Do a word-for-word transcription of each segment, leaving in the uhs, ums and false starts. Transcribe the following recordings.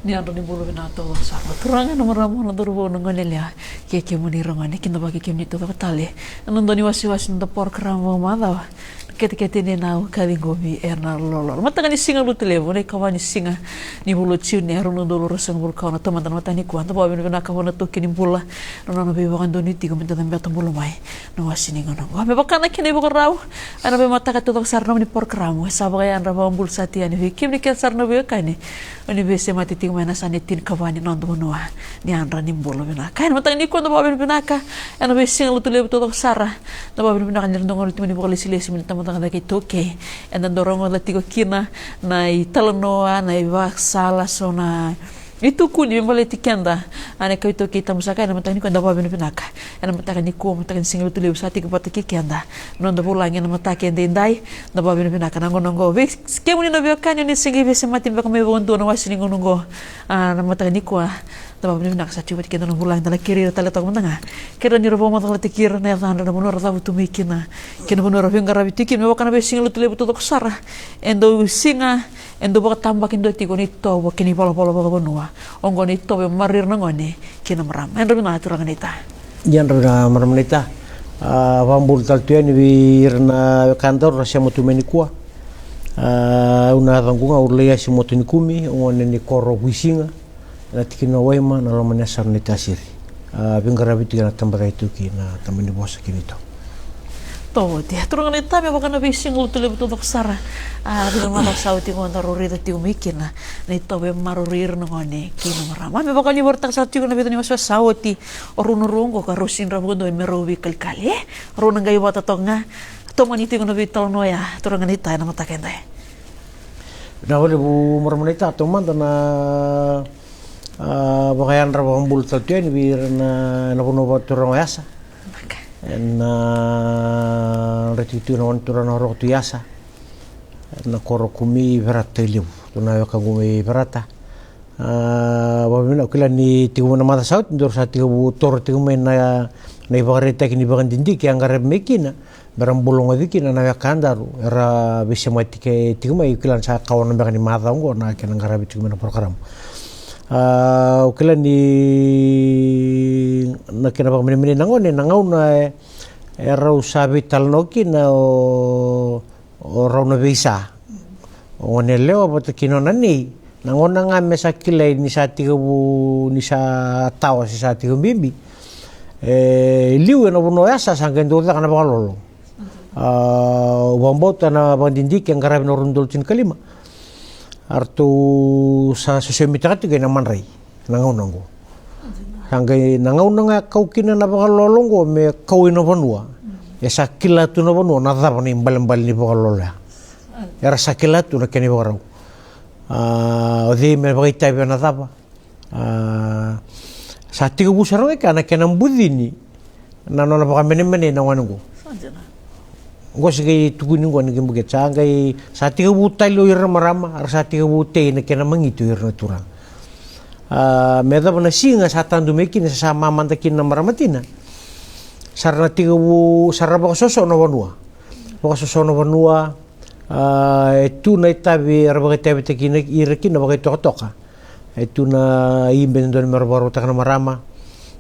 Ni yadra ni bula vinaka taucoko sara na turaga, na marama, na cauravou, na gone yalewa, kei kemuni ira gone, kidavaki kemuni taucoko tale ena dua ni wasewase ni noda porokaramu vakamacawa, na Ketekete ni Nau ka ciqomi ena lololo. Mataka ni Siga Lotulevu, na ikava ni siga ni vula o Jiune, rua na udolu ruasagavulu ka ono. Taumada na mataka nikua, da vakavinavinaka vua na iTaukei ni bula na nona veivakadonui tiko me da cabeta bula mai na wase ni gauna oqo. Me vaka na kena ivakarau ena veimataka taucoko sara na nomuni porokaramu, e sa vakayadra vakabula saka yani vei kemuni kece sara na veiwekani o ni veisemati tiko mai ena yasana e tinikava ni noda vanua. Ni yadra ni bula vinaka. Ena mataka nikua da vakavinavinaka ena veisiga Lotulevu taucoko sara. Da vakavinavinaka ni ra dau gauna tiko mai ni vakalesilesi mai na tabacakacaka iTaukei. Eda dau rogoca tiko kina na italanoa, na ivakasala, so na itukuni me baleti keda, a, na kai iTaukei tabu saka. Ena mataka nikua da vakavinavinaka ena mataka nikua, mataka ni Siga Lotulevu, sa tiko vata kei keda na noda vulagi ena mataka edaidai. Da vakavinavinaka na gauna oqo. Vei kemuni na veiwekani o ni se qai veisemati beka mai vakadua na wase ni gauna oqo, a, na mataka nikua, da vakavinavinaka sa tiko vata kei keda na vulagi. Da na kerei ira tale toka mada ga, kerei ni ra vakamacalataki ira na yacadra, na vanua ra cavutu mai kina, kei na vanua ra veiqaravi tiko kina. Me vaka na veisiga Lotulevu taucoko sara, e dau siga, e dau vakatabakidua tiko na itovo kei na ivalavala vakavanua. Oqo na itovo e maroroi ira na gone kei na marama. Yadra vinaka turaga naita. Yadra vinaka marama naita. A, vakabula tale tu yani vei ira na wekadaru ra sema tu mai nikua. A, au na yacaqu ga o Laiasi Motonikumi, au gone ni koro o Vuisiga, na tikina o Waima, na loma ni yasana o Naitasiri. A, veiqaravi tiko ena tabacakacaka iTaukei, na tabana ni vosa kei na itovo. Tovo oti. Turaga naita, me vaka na veisiga Lotulevu taucoko sara, a, vica na macawa sa oti oqo daru raica tiko mai kina na itovo e maroroi ira na gone kei na marama. Me vaka ni vakaraitaka sara tiko na vica ni macawa sa oti, o rau na rua oqo ka rau sega ni rawa vakadua me rau veikalikali, e? Rau na qai vata toka ga. Tomani tiko na veitalanoa oya, turaga naita, ena mataka edai. Vinaka vakalevu marama naita. Taumada na, a, vakayadra vakabula tale tu yani vei ira na, na vanua vakaturaga o Yasa. Ena, a, dra tiko tu na vanua turaga na Roko Tui Yasa, ena koro o Kumi, Verata, Tailevu. Tu na wekaqu mai Verata. A, vakavinavinaka, au kila ni tiko mai na macawa sa oti daru sa tekivu toro tiko mai na, na ivakaraitaki ni vakadidike e qaravi mai kina me ra bula oqo kina na wekadaru era veisemati tiko mai. Au kila ni sa kawa na beka ni macawa oqo na kena qaravi tiko mai na porokaramu. A, au kila ni na kena vakamenemenei na gone, na gauna e, e rau sa veitalanoa kina o o rau na veisa, o gone yalewa vata kei na nona nei. Na gauna ga me sa kilai ni sa tekivu, ni sa tawa se sa tekivu bibi, e liu ena vanua o Yasa sa qai dau caka na vakalolo. A, au vakabauta na vakadidike e qaravi ena rua na udolu tinikalima, a ratou sa sosomitaka tiko ena madrai na gauna oqo. Sa qai na gauna ga e kau kina na vakalolo oqo me kau ina vanua, e sa kila tu na vanua na cava na ibalebale ni vakalolo ya. Era sa kila tu na kena ivakarau. A, o cei me vakaitavi ena cava. A, sa tekivu sara ga kina na kena bucini na nona vakamenemenei na gone oqo. Oqo se qai tukuni oqo ni qai bukete, sa qai, sa tekivu tali o ira na marama, ra sa tekivu tei na kena magiti o ira na turaga. A, me cava na siga sa tadu mai kina, sa, sa mamada kina na marama tina, sa ra na tekivu, sa ra vakasoso na vanua. Vakasoso na vanua, a, e tu na itavi era vakaitavitaki ira kina vakaitokatoka. E tu na ibe e dodonu me ra vakarautaka na marama.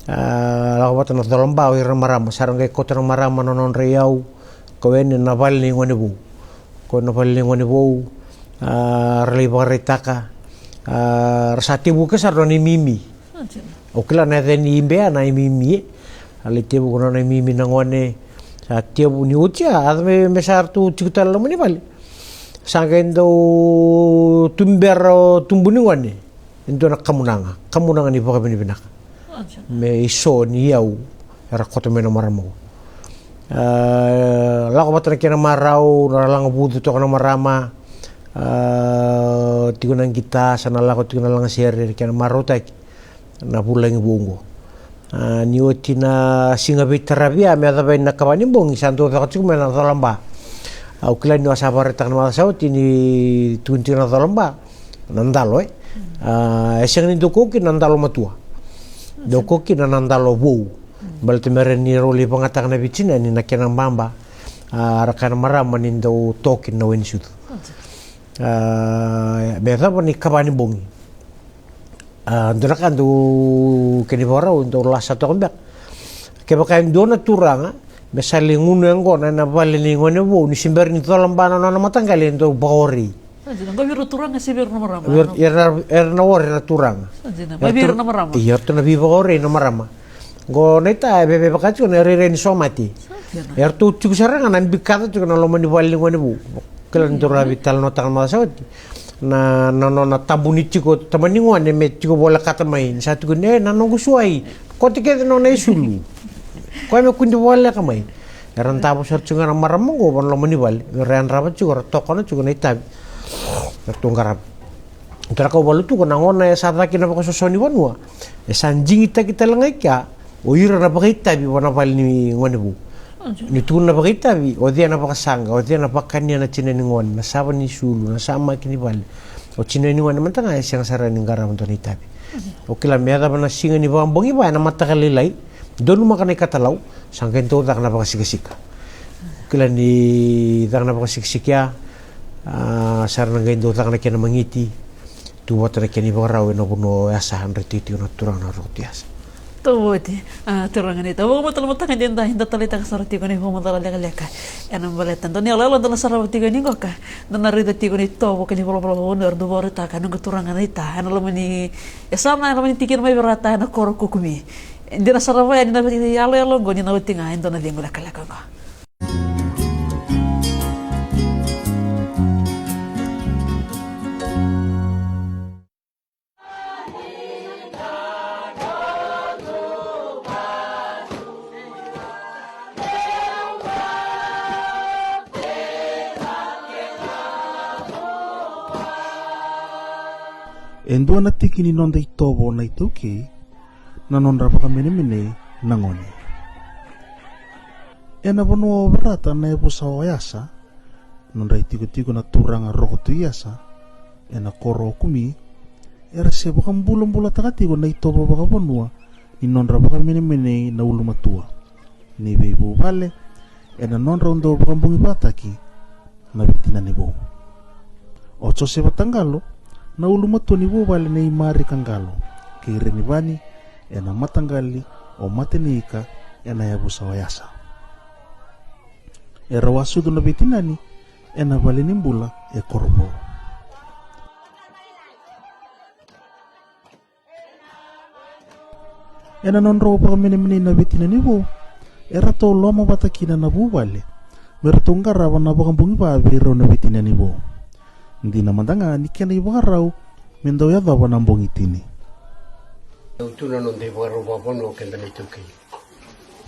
A, lako vata na colaba o ira na marama, sa ra qai kauta na marama na nodra iyau, kau yani na vale ni gone vou. Kau na vale ni gone vou, a, ra lai vakaraitaka. A, ra sa tevuka sara na nona imimi. Au kila na yaca ni ibe ya na imimi, e. A lai tevuka na nona imimi na gone. Sa tevu ni oti ya, a me, me sa ratou tiko tale na loma ni vale, sa qai dau tubera o tubu ni gone e dua na kamunaga, kamunaga ni vakavinavinaka me iso ni iyau era kauta mai na marama oqo. A, lako vata na kena marau, na laga vucu toka na marama. A, tiko na qita, sa na lako tiko na lagasere, na kena marautaki na vulagi vou oqo. A, ni oti na siga veitaravi ya me yacova na ikava ni bogi, sa dau caka tiko mai na colaba. Au kila ni au sa vakaraitaka na macawa sa oti ni tukuni tiko na colaba na dalo, e. A, e sega ni dau kau kina na dalo matua. Dau kau kina na dalo vou. Baleta me rawa ni rau lai vagataka na veitinani na kena baba. A, ra kaya na marama ni dau to kina na wai ni sucu. A, me yacova na ikava ni bogi, A, dua na ka dau kena ivakarau, dau lasa toka beka. Kevaka e dua na turaga me sa lai gunu yaqona ena vale ni gone vou, ni se bera ni colaba na nona mataqali, e dau vakaorei. Sa dina, qo vei ira na turaga se vei ira na marama? Era, era, era na ore na turaga. Sa dina, mai vei ira na marama. Ia, eratou na veivakaorei na marama. Qo naita e veve vaka tiko na rairai ni somate. Sa dina. Eratou tiko sara ga na bikaca tiko na loma ni vale ni gone vou. Kila ni dau ra veitalanoataka na macawa sa oti. Na, na nona tabu ni tiko tamani gone me tiko volekata mai, ni sa tiko ni, e, na noqu suai. Kote kece na nona isulu. Koya me kudi voleka mai. Era davo sara tiko ga na marama qo va na loma ni vale, me ra yadrava tiko, ra tokona tiko na itavi. Eratou qarava. Dua na ka au valutuka, na gauna e sa caka kina na vakasoso ni vanua, e sa digitaki tale ga i kea o ira na vakaitavi va na vale ni gone vou. Ni tukuna na vakaitavi, o cei na vakasaqa, o cei na vakania na tina ni gone, na sava ni sulu, na samaki ni vale. O tina ni gone mada ga e sega sara ni qarava dua na itavi. O kila me yacova na siga ni vakabogi va ena mataka lailai, donumaka na ikatalau, sa qai dau caka na vakasikasika. Kila ni caka na vakasikasika ya, a, sa ra na qai dau caka na kena magiti, tu vata na kena ivakarau ena vanua o Yasa, dra tiko na turaga na Roko tu Yasa. Tau oti, a, turaga ni tau vakamatalamataga ni da, da taleitaka sara tiko na ivakamacala lekaleka. Ena baleta dua na iyaloyalo da na sarava tiko ni qoka, da na raica tiko ni tovo kei ni valavala vou era dau vakaraitaka na noqu turaga naita ena loma ni yasana, ena loma ni tikina mai Verata ena koro ko Kumi. Dina sara vaya ni na iyaloyalo oqo ni na oti ga e dua na cegu lekaleka oqo. E dua na tiki ni noda itovo na iTaukei na nodra vakamenemenei na gone. Ena vanua o Verata na yavusa o Yasa, nodra itikotiko na turaga Roko tu Yasa, ena koro o Kumi, era se vakabulabulataka tiko na itovo vakavanua ni nodra vakamenemenei na ulumatua ni veivuvale, ena nodrau dau vakabogivataki na veitinani vou. O Josefa Taqalo na ulumatua ni vuvale nei Marika Qalo kei Renivani ena mataqali o Mataniika ena yavusa o Yasa. Erau a sucu na veitinani ena valenibula e Korovou. Ena nodrau vakamenemenei na veitinani vou, eratou lomavata kina na vuvale me ratou qarava na vakabogiva vei rau na veitinani vou. Dina mada ga ni kena ivakarau me dau yacova na bogi tini. Dau tu na noda ivakarau vakavanua o keda na iTaukei.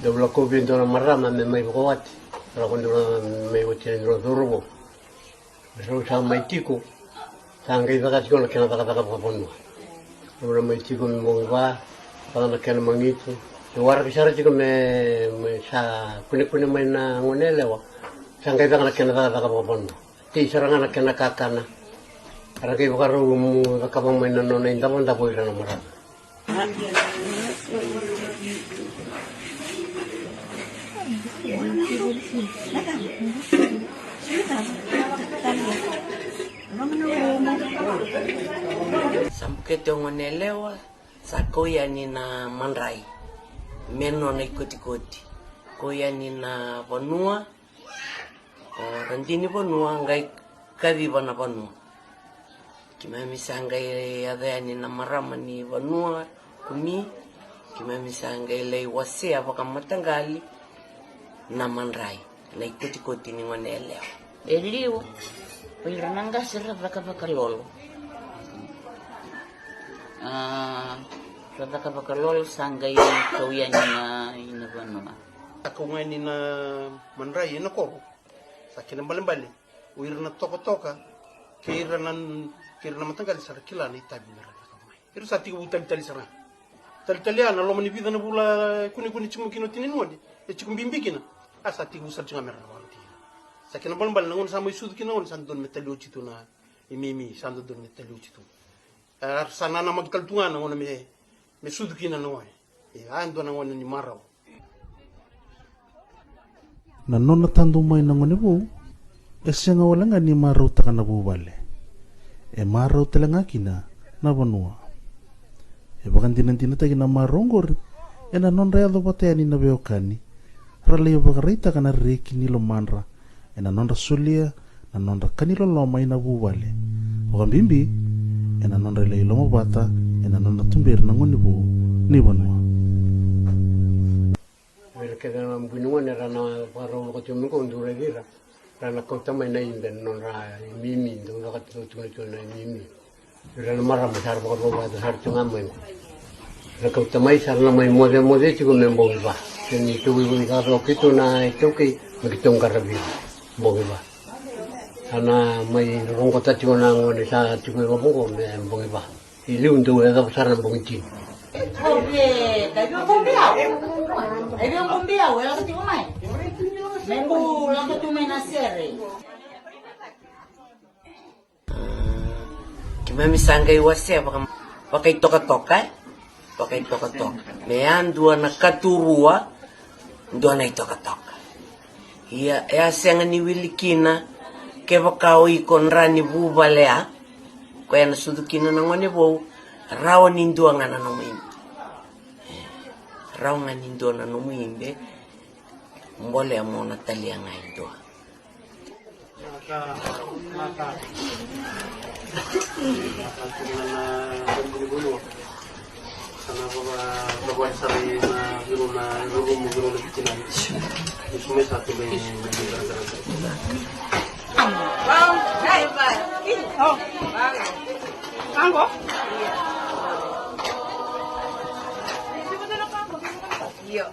Dau lakovi e dua na marama me mai vakawati, lako dua na mai wati e dua na cauravou. Me rau sa mai tiko, sa qai caka tiko na kena cakacaka vakavanua. Rau na mai tiko me bogiva, caka na kena magiti. Se waraki sara tiko me, me sa kunekune mai na gone yalewa, sa qai caka na kena cakacaka vakavanua. Tei sara ga na kena kakana. Era qai vakarau mu cakava mai na nona idavodavo ira na marama. Sa bukete o gone yalewa, sa kau yani na madrai me nona ikotikoti. Kau yani na vanua, o radini vanua qai kaciva na vanua. Keimami sa qai yaco yani na marama ni vanua Kumi, keimami sa qai lai wasea vakamataqali na madrai, na ikotikoti ni gone yalewa. E liu, o ira na qase ra caka vakalolo. A, ra caka vakalolo sa qai kau yani na, i na vanua. A kau ga yani na madrai ena koro. Sa kena ibalebale o ira na tokatoka kei ira na, kei ira na mataqali sa ra kila na itavi me ra cakava mai. Ira sa tekivu talitali sara ga. Talitali ya na loma ni vica na vula e kunekune tiko mai kina o tina ni gone, e tiko bibi kina. A sa tekivu sara tiko ga me ra na vakaroti ira. Sa kena ibalebale na gauna sa mai sucu kina na gone sa dodonu me tali oti tu na imeimei, sa dodonu me tali oti tu. A ra sa nanamaki tale tu ga na gauna me, me sucu kina na gone. E a dua na gauna ni marau. Na nona tadu mai na gone vou e sega wale ga ni marautaka na vuvale, e marau tale ga kina na vanua. E vakadinadinataki na marau oqori ena nodra yaco vata yani na veiwekani, ra lai vakaraitaka na reki ni lomadra ena nodra solia na nodra ka ni loloma ina vuvale, vakabibi ena nodra lai lomavata ena nodra tuberi na gone vou ni vanua. Vei ira kece na bui ni gone era na vakarau lako tiko mai qo, dou raici ira, ra na kauta mai na ibe na nodra imimi, dau caka tiko tiko na imimi. Vei ira na marama sa ra vakarau vata, sa ra tiko ga mai qo. Ra kauta mai, sa ra na mai mocemoce tiko me bogi va. Kei ni tou i vakacava keitou na iTaukei me keitou qaravi bogi va. Sa na mai roqota tiko na gone sa tiko i vava qo me bogi va. I liu dou yacova sara na bogi tini. Ove, dai vei o Bobi au. Dai vei o Bobi au, e lako tiko mai. Me bu lako tu mai na sere. Keimami sa qai wasea vaka, vakaitokatoka, e? Vakaitokatoka. Me yadua na katurua, dua na itokatoka. Ia, e a sega ni wili kina, kevaka o iko dra ni vuvale ya, koya na sucu kina na gone vou, rawa ni dua ga na nomu ibe. Rawa ga ni dua na nomu ibe, bolea mo na talia ga e dua. Io.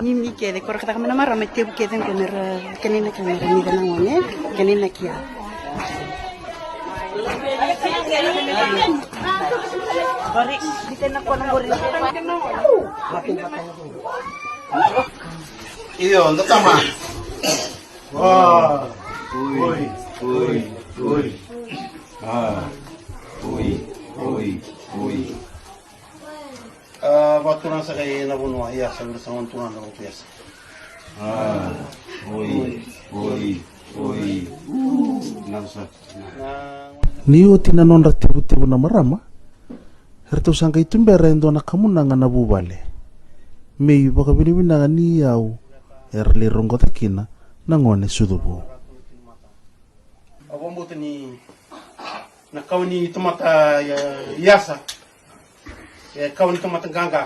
Ni, ni kece, ko ra kataka mai na marama tevu kece qo me ra kena inaki, me ra ni kena gone, kena inaki ya. Io, da tama. Oi, oi, oi. A, oi, oi, oi. A, vakaturaga sa kai na vanua, ia sa vira sa gona tu ga na vanua, ia sa. A, oi, oi, oi. Naka sa. Ni oti na nodra tevutevu na marama, eratou sa qai tubera e dua na kamunaga na vuvale me ivakavinavinaka ni iyau era lai roqota kina na gone sucu vou. Au vakabauta ni na kawa ni tamata, e, yasa, e kawa ni tamata qaqa.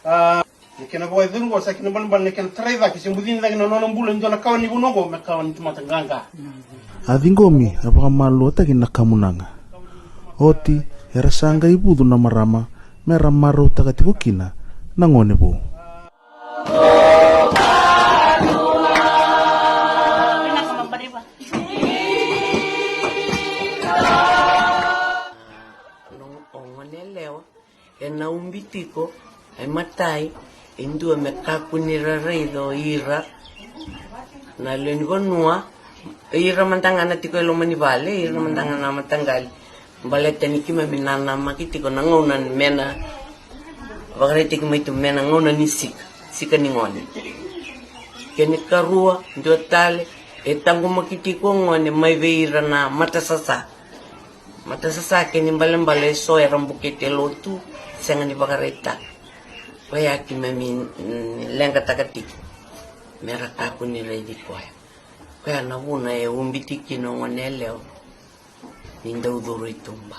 A, na kena vakayacori qo sa kena balebale na kena tarai cake se bucini cake na nona bula e dua na kawa ni vanua qo me kawa ni tamata qaqa. A ciqomi, a vakamaluataki na kamunaga. Oti, era sa qai vucu na marama me ra marautaka tiko kina na gone vou. O gone yalewa ena ubi tiko, e matai, e dua me kakua ni ra raica o ira na lewe ni vanua, ira mada ga na tiko e loma ni vale, ira mada ga na mataqali. Baleta ni keimami nanamaki tiko na gauna me na vakaraitaki mai tu me na gauna ni sika, sika ni gone. Kena ikarua, dua tale, e taqomaki tiko o gone mai vei ira na matasasa. Matasasa kena ibalebale eso era bukete e lotu, sega ni vakaraitaka. Koya keimami, mm, leqataka tiko me ra kakua ni raici koya. Koya na vuna e ubiti kina o gone yalewa ni dau curu i tuba.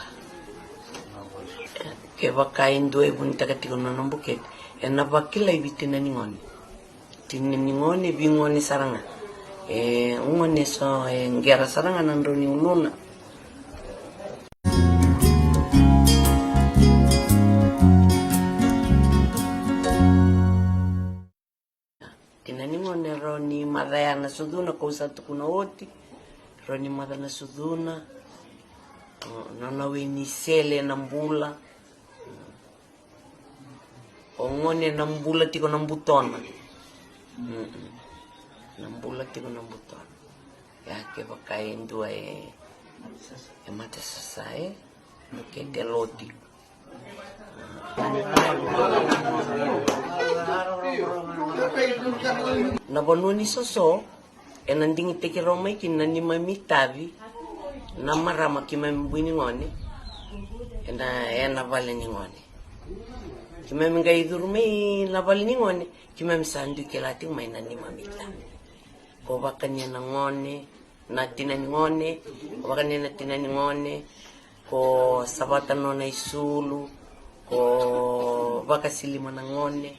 Kevaka e dua e vunitaka tiko na nona bukete, ena vakilai vei tina ni gone. Tina ni gone, vei gone sara ga. E gone so e qera sara ga na drau ni uluna. Tina ni gone rawa ni maca ya na sucuna, kau sa tukuna oti. Rawa ni maca na sucuna. O, nona we ni sele na bula. O gone na bula tiko na butona. Mm-mm. Na bula tiko na butona. Ia kevaka e dua e, e mate sasa, e, dua kece e lo tiko. Na vanua ni soso, ena digitaki rawa mai kina na neimami itavi na marama, keimami bui ni gone ena, ena vale ni gone. Keimami qai curu mai na vale ni gone, keimami sa dui kila tiko mai na neimami itavi. Ko vakania na gone, na tina ni gone, ko vakania na tina ni gone, ko savata nona isulu, ko vakasilima na gone.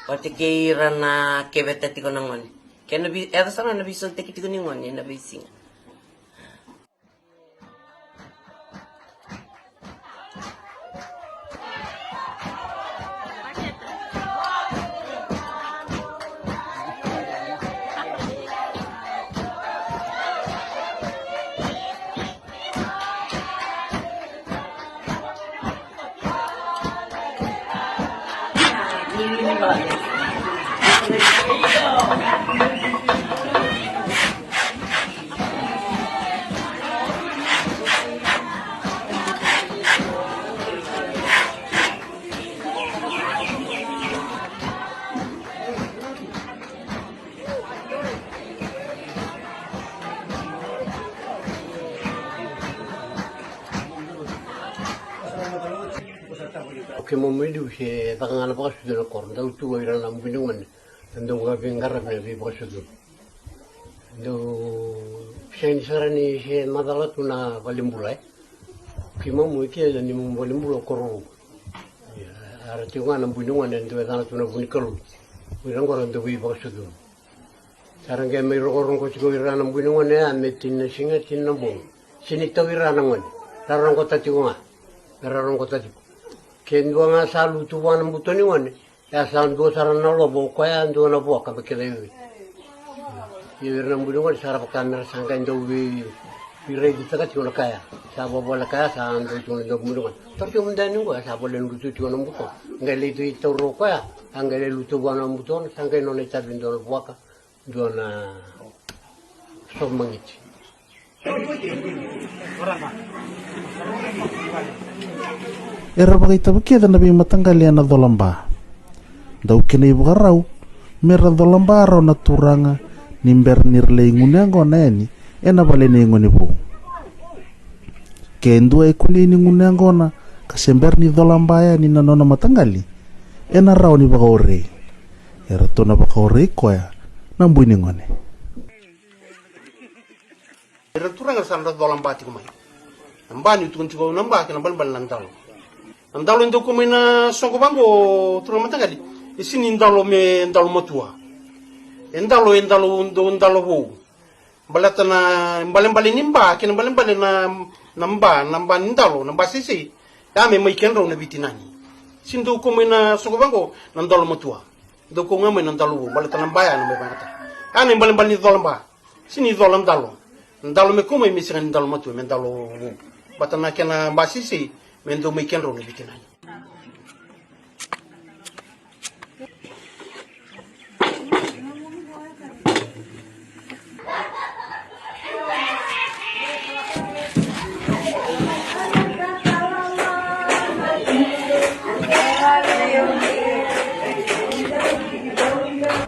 Vata kei ira na keveta tiko na gone. Kei na vei, era sa na veisolitaki tiko ni gone na veisiga. Au keimami liu se caka ga na vakasucu ena koro, dau tu o ira na bui ni gone, dau ga veiqaravi na veivakasucu. Dau sega ni sara ni se macala tu na valenibula, e. Keimami i ke na neimami valenibula o Korovou. Ia, era tiko ga na bui ni gone, dau yacana tu na Vunikalou. O ira qo ra dau veivakasucu. Sa ra qai mai rogorogo tiko o ira na bui ni gone ya me tini na siga, tini na bogi. Sega ni tau ira na gone. Ra rogota tiko ga. Me ra rogota tiko. Ke dua ga sa lutu vua na buto ni gone, e a sa dua sara na lovo o koya, dua na vuaka me kila i vei. Ia o ira na bui ni gone sa ra vaka me ra sa qai dau vei, veiraititaka tiko na ka ya. Sa vovoleka ya, sa dau tiko na dau bui ni gone. Tara tiko mada yani qo, e a sa voleka ni lutu tiko na buto. Qai lai tu i taura o koya, a qai lai lutu vua na buto, sa qai nona itavi dua na vuaka, dua na sovo magiti. Era vakaitavi kece na veimataqali ena colaba. Dau kena ivakarau me ra colaba rawa na turaga ni bera ni ra lai gunu yaqona yani ena vale nei gone vou. Ke dua e kunei ni gunu yaqona ka se bera ni colaba yani na nona mataqali, ena rawa ni vakaorei. Eratou na vakaorei koya na bui ni gone. Ira na turaga sa na colaba tiko mai. Na ba niu tukuna tiko na ba kei na balebale na dalo. Na dalo e dau kau mai na soqo vaqo, turaga mataqali, e sega ni dalo me dalo matua. E dalo, e dalo, dau dalo vou. Baleta na balebale ni ba kei na balebale na, na ba, na ba ni dalo, na ba seisei. Ya me mai kedrau na veitinani. Sega ni dau kau mai na soqo vaqo na dalo matua. Dau kau ga mai na dalo vou, baleta na ba ya na mai vaqata. Ya na ibalebale ni colaba. Sega ni cola dalo. Dalo me kau mai me sega ni dalo matua, me dalo vou. Baleta na kena ba seisei me dau mai kedrau na veitinani.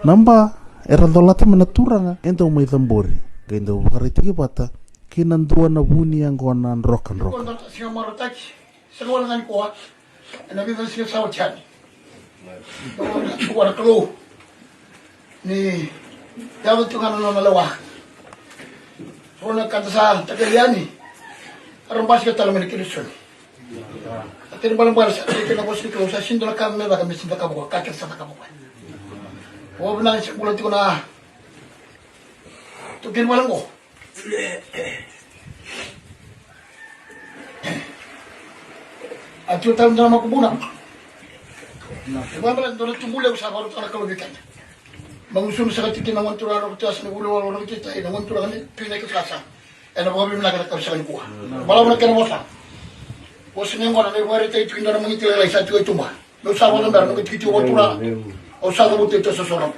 Na ba era colata mai na turaga e dau mai cabori, qai dau vakaraitaki vata kei na dua na vu ni yaqona drokadroka. Sa ka wale ga ni koa ena vica na siga sa oti yani. Tukuna na Kalou ni yaco tiko ga na nona lewa. Rua na ka da sa takali yani, era basika tale mai na Karisito. A teni balebale sa tei kena vosa ni Kalou, sa sega ni dua na ka me caka me sega ni cakava o koya, ka kece sa cakava o koya. Vakavinavinaka ni se bula tiko na taukei ni vale oqo. A tiko tale dua na makubuna. E vabala dua na tubu levu sa vakarautaka na Kalou vei keda. Magusu na saka tiki na gone turaga na Rokotasa ni Vulewalu na Rokotita, na gone turaga ni Tui na Ikasasa. Ena vakavinavinaka na Kalou saka nikua. Balavu na kena vosa. Vosa ni gona na ivakaraitaki tiko dua na magiti lailai sa tiko i tuba. Meu sa vodo bera, meu tikitiki vua Turaga. Au sa cavuta e tasa soro.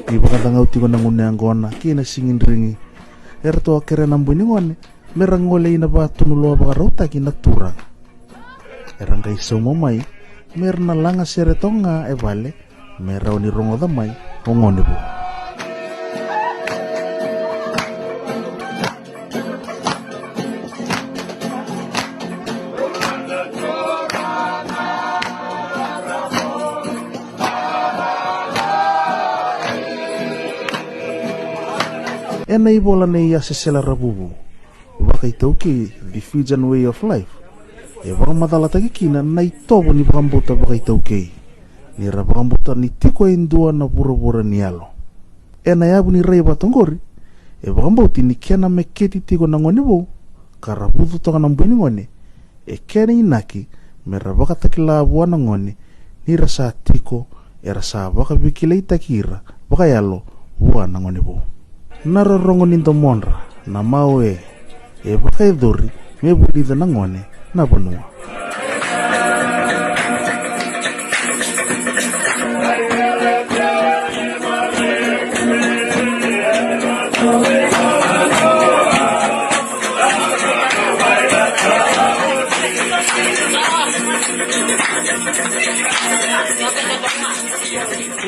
Ni vakacagau tiko na gunu yaqona kei na sigidrigi, eratou a kerea na bui ni gone me ra gole ina vatu ni loa vakarautaki na turaga. Era qai sauma mai me ra na laga sere toka ga e vale me rawa ni rogoca mai o gone vou. Ena ivola nei Asesela Ravuvu, Vakaitaukei, The Fijian Way of Life, e vakamacalataki kina na itovo ni vakabauta vakaitaukei ni ra vakabauta ni tiko e dua na vuravura ni yalo. Ena yavu ni rai vata oqori, e vakabauti ni kena meketi tiko na gone vou ka ra vucu toka na bui ni gone, e kena inaki me ra vakatakila vua na gone ni ra sa tiko, era sa vakaveikilaitaki ira vakayalo vua na gone vou. Na rorogo ni domodra na mawe e vakayacori me vulica na gone na vanua.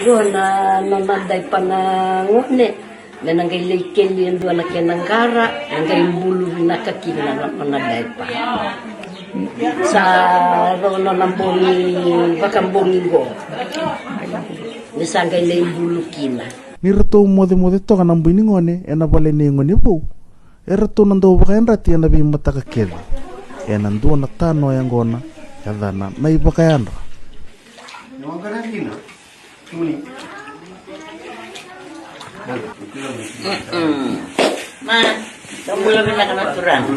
Dua na nona daipa na gone, me na qai lai keli e dua na kena qara, me qai bulu vinaka kina na nona daipa. Sa rau nona bogi, vakabogi qo, me sa qai lai bulu kina. Ni ratou mocemoce toka na bui ni gone ena vale nei gone vou, eratou na dau vakayadrati ena veimataka kece ena dua na tanoa yaqona, yacana na ivakayadra. Mm-mm. Ma, dou bula vinaka na turaga.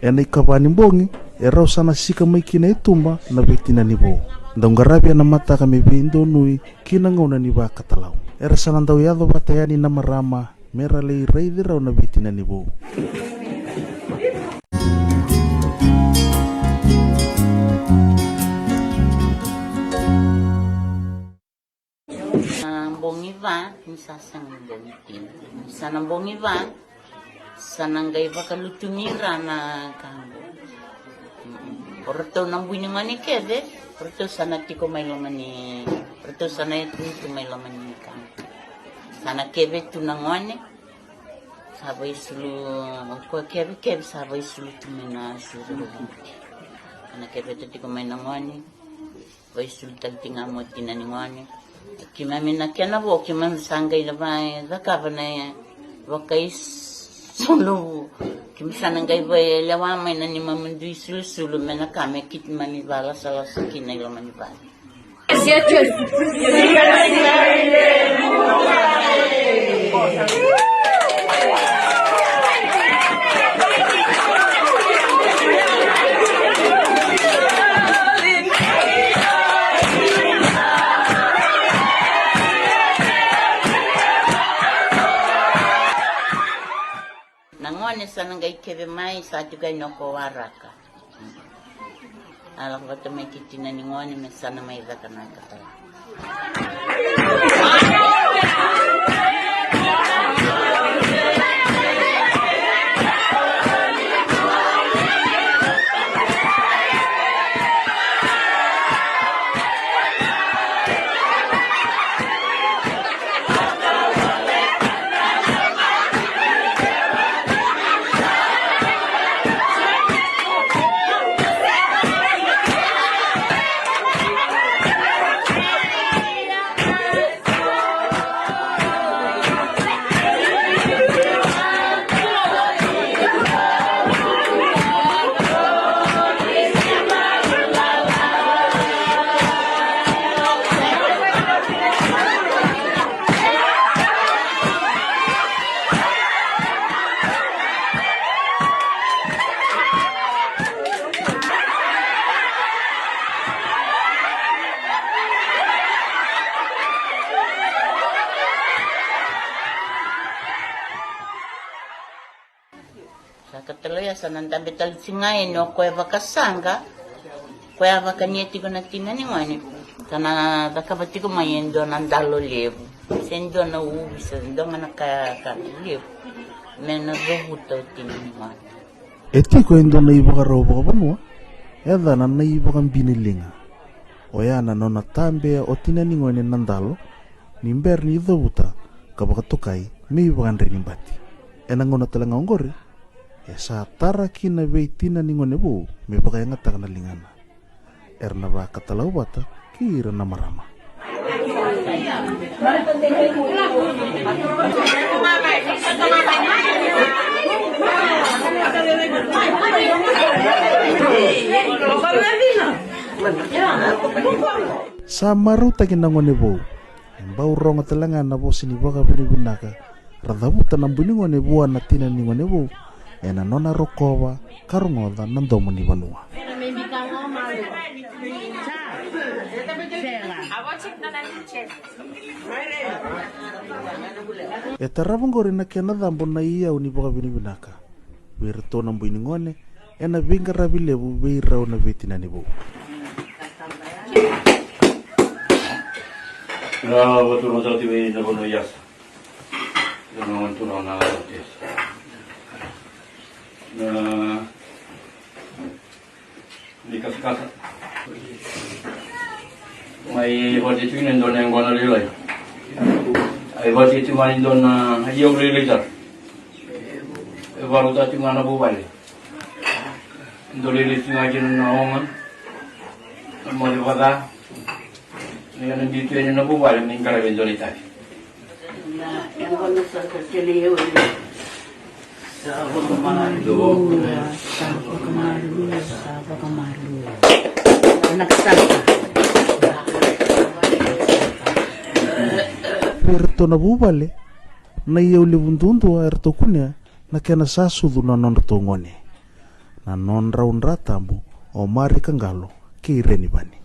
Ena ikava ni bogi, e rau sa na sika mai kina e tuba na veitinani vou. Dau qaravi ena mataka me veidonui ki na gauna ni vakatalau. Era sa na dau yaco vata yani na marama me ra lai raici rau na veitinani vou. Na bogi va, ni sa sega ni bogi tini. Sa na bogi va, sa na qai vakalutumi ira na ka qo. O ratou na bui ni gone kece, o ratou sa na tiko mai loma ni, o ratou sa na tu mai loma ni ka qo. Sa na keve tu na gone, sa vaisulu, o koya kevekeve sa vaisulu tu mai na suru. Sa na keve tu tiko mai na gone. Vaisulutaki ga mo tina ni gone. Keimami na kena vo, keimami sa qai cakava na vakaisulu. Keimami sa na qai vailewa mai na neimami dui sulusulu me na ka me keimami valasalasa kina i loma ni vale. Na gone sa na qai keve mai, sa tiko e na ko waraka. A lako vata mai kei tina ni gone me sa na mai caka na ka tale. Sa ka tale oya sa na dabe tale tiko ga yani o koya vakasaqa, koya a vakania tiko na tina ni gone. Sa na cakava tiko mai e dua na dalo levu se dua na uvi se dua ga na ka, ka levu me na cavuta o tina ni gone. E tiko e dua na ivakarau vakavanua e yacana na ivakabiniliga. Oya na nona tabea o tina ni gone na dalo ni bera ni cavuta ka vakatokai me ivakadre ni bati. Ena gauna tale ga oqori e sa tara kina vei tina ni gone vou me vakayagataka na ligana. Era na vakatalau vata kei ira na marama. Sa marautaki na gone vou. E bau rogo tale ga na vosa ni vakavinavinaka ra cavuta na bui ni gone vua na tina ni gone vou ena nona rokova ka rogoca na domo ni vanua. E tarava oqori na kena cabo na iyau ni vakavinavinaka vei iratou na bui ni gone ena veiqaravi levu vei rau na veitinani vou. Na vaturototi vei na vanua i asa. Na vanua tu na na asa. Na ni kasakasa. Mai vati tu ina dona e gona lilai. Ai vati tu mani dona ai au lilai ta. E varu ta tu ngana vuvale. Dole le tu ngana na ongan. Mo le vada. Ni ngana bitu ena na vuvale me ngara ve dole ta. Na e gona sa ka kele e oi. Sa vakamalua, sa vakamalua, sa vakamalua. Ena ka sa ka. Vei iratou na vuvale na iyau levu duadua eratou kunea na kena sa sucu na nodratou gone. Na nodrau dra tabu o Marika Qalo kei Renivani.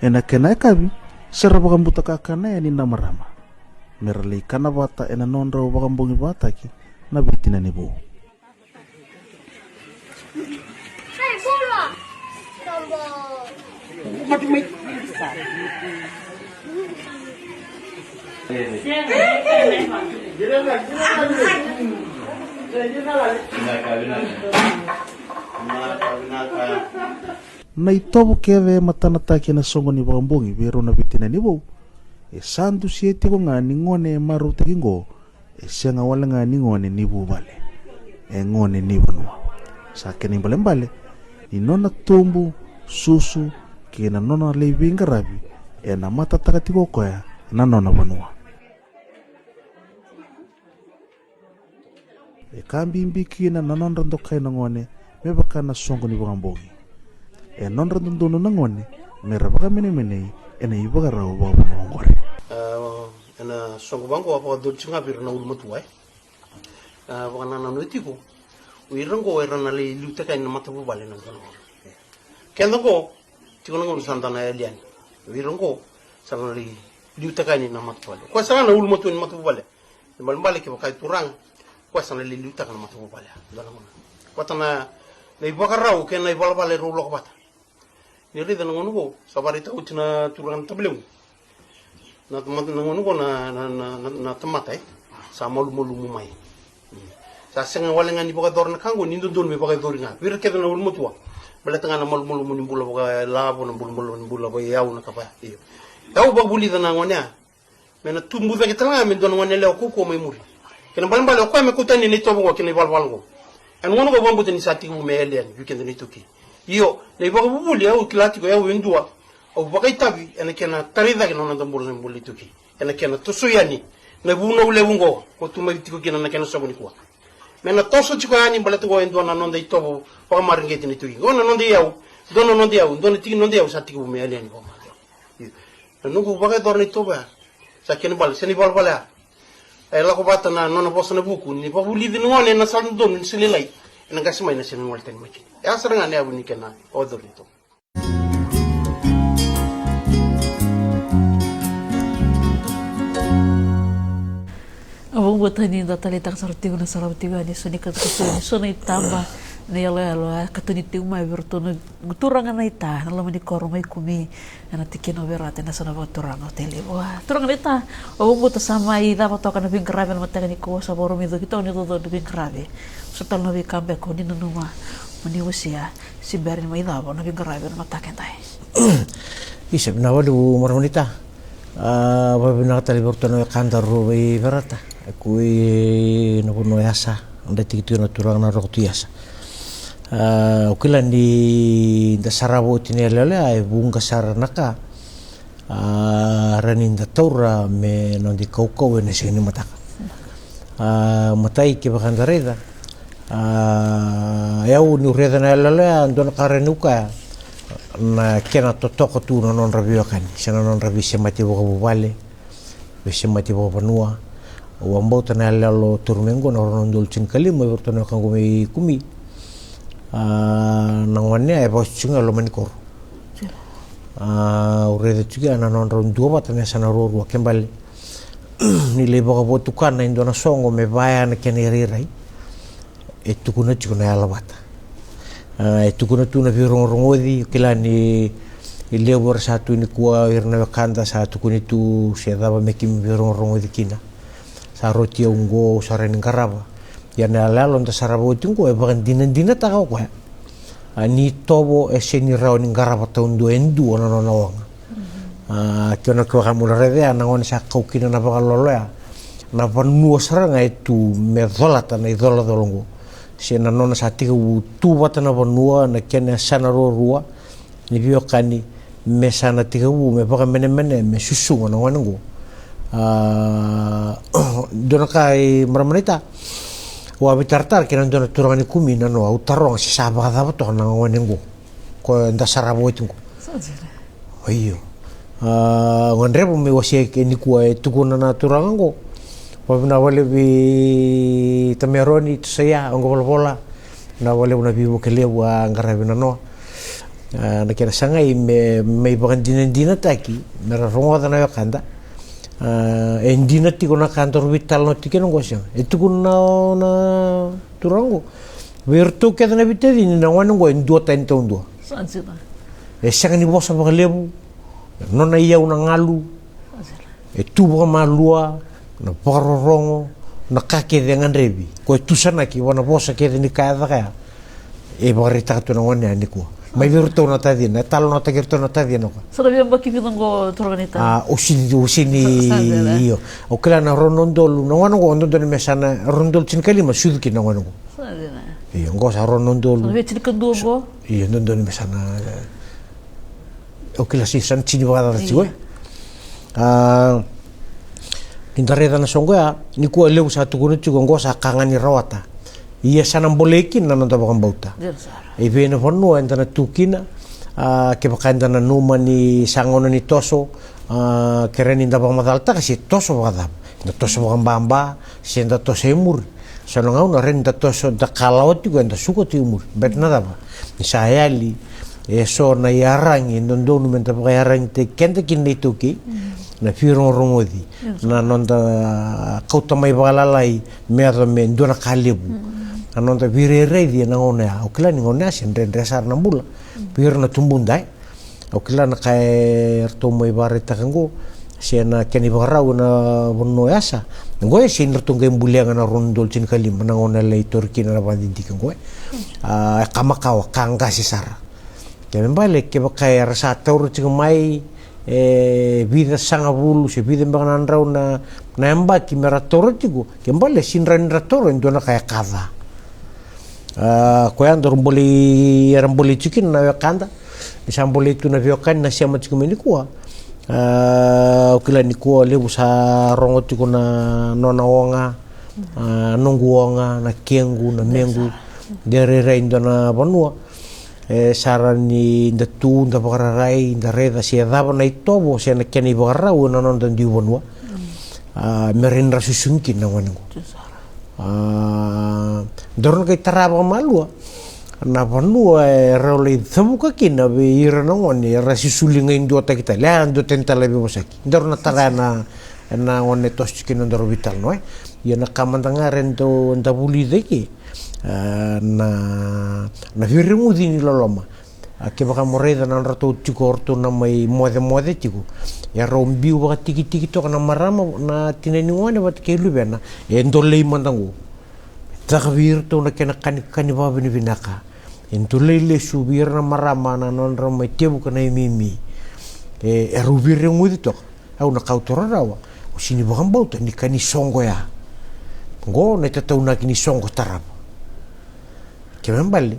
Ena kena yakavi sa ra vakabuta kakana yani na marama me ra lai kana vata ena nodrau vakabogi vataki na veitinani vou. Na itovo kece e matanataki ena soqo ni vakabogi vei rau na veitinani vou e sa dusia tiko ga ni gone e marautaki oqo e sega wale ga ni gone ni vuvale, e gone ni vanua. Sa kena ibalebale ni nona tubu, susu kei na nona lai veiqaravi ena matataka tiko o koya na nona vanua. E ka bibi kina na nodra dokai na gone me vaka na soqo ni vakabogi. E nodra dodonu na gone me ra vakamenemenei ena ivakarau vakavanua oqori. Ena soqo vaqo a vakadodonu tiko ga vei ira na ulumatua e a vakanananu e tiko o ira oqo era na lai liutaka yani na matavuvale na dua na gauna. Keda oqo tiko na gauna sa da na yali yani. O ira oqo sa na lai liutaka yani na matavuvale. Koya sara ga na ulumatua ni matavuvale. Ibalebale kevaka e turaga koya sa na lai liutaka na matavuvale. Dua na gauna vata na ivakarau kei na ivalavala e rau lako vata. Ni raica na gauna vou sa vakaraitaka oti na turaga na tabalevu na tamata, na gauna vou na, na, na, na, na tamata e sa malumalumu mai. Sa sega wale ga ni vakayacora na ka oqo ni dodonu me vakayacori ga vei ira kece na ulumatua. Baleta ga na malumalumu ni bula vakailavo, na malumalumu ni bula vakaiyau, na ka vaya. Io. Au vakavulica na gone ya me na tubu cake tale ga me dua na gone yalewa kaukaua mai muri. Kena balebale o koya me kauta yani na itovo oqo kei na ivalavala oqo. Ena gauna oqo au vakabauta ni sa tekivu me yali yani vei keda na iTaukei. Io, na ivakavuvuli au kila tiko e au e dua au vakaitavi ena kena tarai cake na noda bula na bula na iTaukei. Ena kena tosoi yani na vunau levu oqo ko tu mai tiko kina na kena soqo nikua. Me na toso tiko yani baleta oqo e dua na noda itovo vakamareqeti na iTaukei. Oqo na noda iyau, dua na noda iyau, dua na tiki ni noda iyau sa tekivu me yali yani vakamare. Io. Na noqu vakayacora na itovo ya sa kena bale, se na ivalavala ya e lako vata na nona vosa na vuku ni vakavulici na gone ena sala dodonu ni se lailai, ena qase mai na se na gole tani mai kina. E a sara ga na yavu ni kena vakayacora na itovo. Vata ni da taleitaka sara tiko na sarava tiko yani so ni katukusu ni so na itaba ni yaloyalo a katuni tiko mai vei iratou na turaga na ita na loma ni koro mai Kumi. Ena tikina o Verata ena so na vakaturaga o Tailevu. A turaga na ita, o vuku ta sa mai cava toka na veiqaravi ena mataka ni kua, sa vakarau mai coki toka ni coco na veiqaravi. So tale na veika beka o ni nanuma mo ni wasia se bera ni mai cava na veiqaravi ena mataka edai. Isa, vinaka vakalevu marama na ita. A, vakavinaka tale vei iratou na wekada rau vei Verata. E koi na vanua o Yasa, da tikitiki na turaga na Roko Tui Yasa. A, o kila ni da sarava oti na yaloyalo ya, e vuqa sara na ka a, rawa ni da taura me noda ikaukau ena siga ni mataka. A, matai kevaka da raica, a, e au niu raica na yaloyalo ya, dua na ka rawa niu kaya na kena totoka tu na nodra veiwekani se na nodra veisemati vakavuvale, veisemati vakavanua. Au vakabauta na yaloyalo turu mai oqo na rua na udolu tinikalima vei iratou na wekaqu mai Kumi. A, na gone ya e vakasucu ga e loma ni koro. A, au raica tiko ya na nodrau duavata me yasana ruarua. Ke bale ni lai vakavotukana e dua na soqo me vaya na kena irairai, e tukuna tiko na yalovata. A, e tukuna tu na veirogorogoci, kila ni levu era sa tu nikua, ira na wekada sa tukuni tu se cava me keimami veirogorogoci kina. Sa roti au oqo, au sa rawa ni qarava. Ia na yaloyalo da sarava oti oqo e vakadinadinataka o koya, a, ni tovo e sega ni rawa ni qarava taudua e dua na nona oga. A, ke o na, ke vaka mo na raica ya, na gone sa kau kina na vakalolo ya, na vanua sara ga e tu me colata na icolacola oqo, se na nona sa tekivu tu vata na vanua, na kena yasana ruarua ni veiwekani, me sa na tekivu me vakamenemene me susuga na gone oqo. A, dua na ka, e, marama na ita, au a veitaratara kei na dua na turaga ni Kumi, nanoa, au taroga se sa vakacava toka na gone oqo ko da sarava oti oqo. Sa dina. Io. A, gadreva me wasea nikua, e tukuna na turaga oqo. Vakavinaka vakalevu vei Tameroni Tosaia, oqo volavola. Vinaka vakalevu na veivuke levu a qaravi nanoa. A, na kena sagai me, me ivakadinadinataki me ra rogoca na wekada. A, e dina tiko na ka daru veitalanoa tiko kina oqo, sega? E tukuna na, na turaga oqo, vei iratou kece na veitacini, na gone oqo e duatani taudua. Sa dina. E sega ni vosa vakalevu, nona iyau na galu, e tu vakamalua, na vakarorogo, na ka kece e gadrevi, ko e tusanaki vua na vosa kece ni ka e caka ya. E vakaraitaka tu na gone ya nikua mai vei iratou na tacina, e talanoataki iratou na tacina o koya. Sa na veiyabaki vica oqo, turaga na ita? A, au sini, au sini. Sa, sa dina. Io. Au kila na rua na udolu, na gone oqo dodonu me sa na rua na udolu tinikalima sucu kina na gone oqo. Sa dina. Io, oqo sa rua na udolu. Sa na veitinikadua oqo? Io, dodonu me sa na, e, au kila, sa, sa na tini vakacaca tiko, e. Io. A, ni da raica na soqo ya nikua, levu sa tukuna tiko oqo sa ka ga ni rawata. Ia sa na bolei kina na noda vakabauta. Dina sara. E vei na vanua eda na tu kina, a, kevaka eda nanuma ni sa gauna ni toso, a, kerea ni da vakamacalataka se toso vakacava. Da toso vakababa se da toso e muri. So na gauna rawa ni da toso, da kalawa tiko, eda suka tiko i muri. Baleta na cava? Ni sa yali eso na iyaragi e dodonu me da vakayaragitataki keda kina na iTaukei. Mm. Na veirogorogoci, na noda kauta mai vakalalai me yaco me dua na ka levu. Mm. Na noda veirairaici ena gauna ya. Au kila ni gauna ya se dredre sara na bula vei ira na tubuda, e. Au kila na ka eratou mai vakaraitaka oqo, se na kena ivakarau ena vanua o Yasa. Oqo e sega ni ratou qai bulia ga na rua na udolu tinikalima na gauna e lai tauri kina na vakadidike oqo, e. A, e ka makawa, ka qase sara. Kena ibalebale kevaka era sa taura tiko mai e vica sagavulu se vica beka na drau na, na yabaki me ra taura tiko, kena ibalebale sega ni rawa ni ra taura e dua na ka e ka ca. A, koya daru bolei, era bolei tiko kina na wekada. Ni sa bolei tu na veiwekani na sema tiko mai nikua. A, au kila nikua levu sa rogo tiko na nona oga, a, noqu oga, na kequ, na mequ. De rairai dua na vanua e sa rawa ni da tu, da vakararai, da raica se cava na itovo se na kena ivakarau ena noda dui vanua. A, me rawa ni ra susugi kina na gone oqo. A, daru na qai tara vakamalua na vanua e rau lai cavuka kina vei ira na gone era sisuli gai duataki tale, a, duatani tale na veivosaki. Daru na tara na, Ena gauna e toso tiko kina nodaru veitalanoa, e. Ia na ka mada ga era dau, da vulica eke, a, na, na veireguci ni loloma. A, kevaka mo raica na nodratou tiko o ratou na mai mocemoce tiko, e rau biu vakatikitiki toka na marama, na tina ni gone vata kei luvena, e dolei mada qo. Caka vei iratou na kena kanikani vakavinavinaka. E dolei lesu vei ira na marama na nodra mai tevuka na imimi. E, e rau veireguci toka. Au na kauta rarawa, o sini vakabauta ni ka ni soqo ya. Qo na itataunaki ni soqo tarava. Kena ibalebale,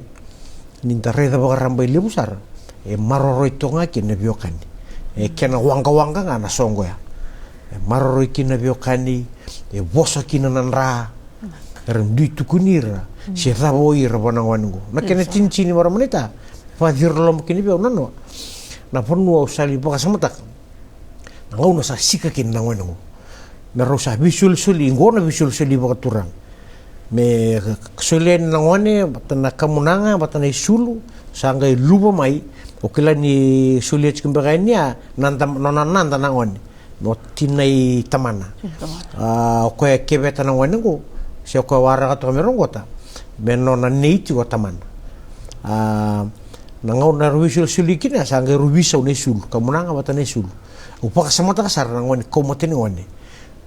ni da raica vakaraba e levu sara, e maroroi toka ga kina na veiwekani. E kena waqawaqa ga na soqo ya. E maroroi kina na veiwekani, e vosa kina na dra. Era dui tukuni ira, se cava o ira vua na gone qo. Na kena tinitini, marama naita, vakacira loma kina vei au na noa. Na vanua au sa lai vakasamataka. Na gauna sa sika kina na gone qo. Me rau sa veisolisoli, qo na veisolisoli vakaturaga. Me solia yani na gone, vata na kamunaga, vata na isulu, sa qai luva mai, o kila ni solia tiko beka yani ya, na da, nona nada na gone. O tina i tamana. Tina i tamana. A, o koya e keveta na gone qo, se o koya waraka toka me roqota, me nona nei tiko o tamana. A, na gauna rau veisolisoli kina, sa qai rau veisau na isulu, kamunaga vata na isulu. Au vakasamataka sara na gone, kau mata ni gone.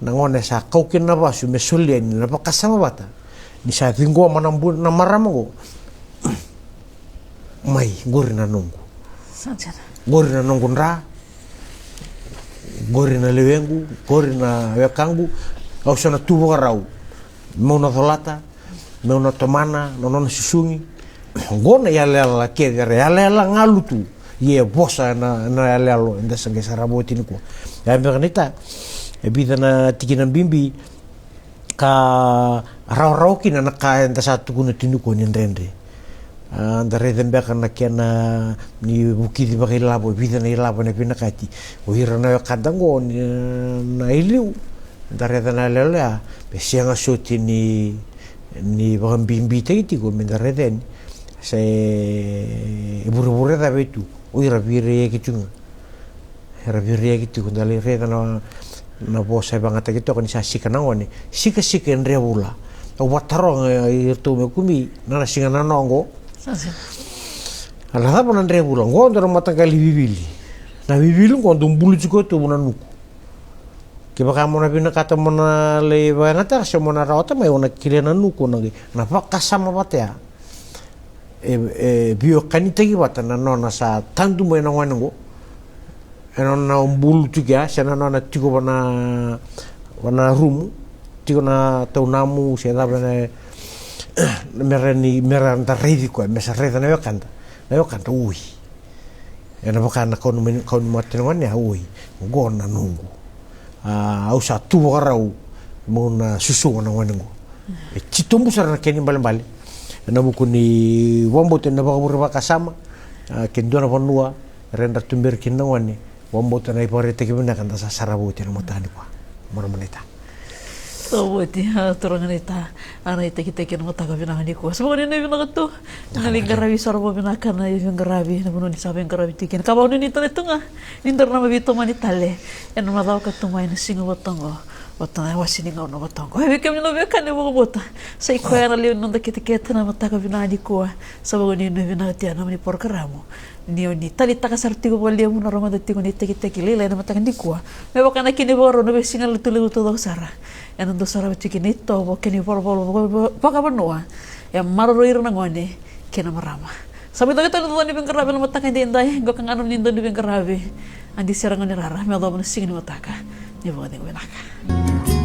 Na gone sa kau kina na vasu, me solia yani na vakasama vata. Ni sa ciqoma na bu-, na marama qo. Mai, qori na noqu. Sa dina. Qori na noqu dra. Qori na lewequ, qori na wekaqu. Au sa na tu vakarau. Meu na colata, meu na tomana na nona susugi. Qo na yalayala kece era yalayala galu tu. Ia e vosa na, na yaloyalo eda sa qai sarava oti nikua. Ya beka naita, e vica na tikina bibi, ka rawarawa kina na ka eda sa tukuna tu nikua ni dredre. A, da raica beka na kena ni vukici vakailavo, e vica na ilavo ena vinakati. O ira na wekada qo ni, na iliu, da raica na yaloyalo ya, me sega soti ni, ni vakabibitaki tiko, me da raica yani. Se e vurevure cava e tu, o ira veiraiyaki tu ga. Era veiraiyaki tiko, da lai raica na, na vosa e vagataki toka ni sa sika na gone. Sikasika e dre vula. Au vataroga iratou me kumi, na, na siga na noqo. Sa sika. A na cava na dre vula? Qo dua na mataqali vivili. Na vivili qo dau buluti koya tu na nuku. Kevaka mo na vinakata mo na lai vakayagataka se mo na rawata mai, o na kilai na nuku, o na qai, na vakasama vata ya. E, e veiwekanitaki vata na nona sa tadu mai na gone qo. E nona bulu tiko ya, se na nona tiko vana, vana rumu, tiko na taunamu se cava na, me ra ni, me ra da raici koya, me sa raica na wekada. Na wekada, oi. Ena vaka na kau ni, kau ni mata ni gone ya, oi. Qo na noqu. A, au sa tu vakarau meu na susuga na gone qo. E titobu sara na kena ibalebale ena vuku ni vakabauta ena vakavure vakasama, a, ke dua na vanua era dra tuberi kina na gone. Vakabauta na ivakaraitaki vinaka da sa sarava oti ena mataka nikua. Marama naita. Sa oti, a, turaga naita, a, na itakitaki ena mataka vinaka nikua. Sa vaka ni na vinaka tu. Na lai qaravi sara vakavinaka na veiqaravi, na vanua ni sa veiqaravi tiko kina. Ka vakanuinui tale tu ga ni daru na mai veitomani tale ena macawa ka tu mai ena siga vata oqo, vata na iwase ni gauna vata oqo. E vei kemuni na veiwekani, au vakabauta sa i koya na lewe ni noda ketekete ena mataka vinaka nikua. Sa vakanuinui vinaka tu na nomuni porokaramu ni o ni taleitaka sara tiko vakalevu na rogoca tiko ni itakitaki lailai ena mataka nikua. Me vaka na kena ivakarau na veisiga Lotulevu taucoko sara, ena dau sarava tiko kina na itovo kei na ivolovolo vaka, vakavanua. E maroroi ira na gone kei na marama. Sa mai caka tale na dua ni veiqaravi ena mataka edaidai, qo ka ga na nomuni dau ni veiqaravi, Adi Sera Gone Rara, me yacova na siga ni mataka. Ni vakacegu vinaka.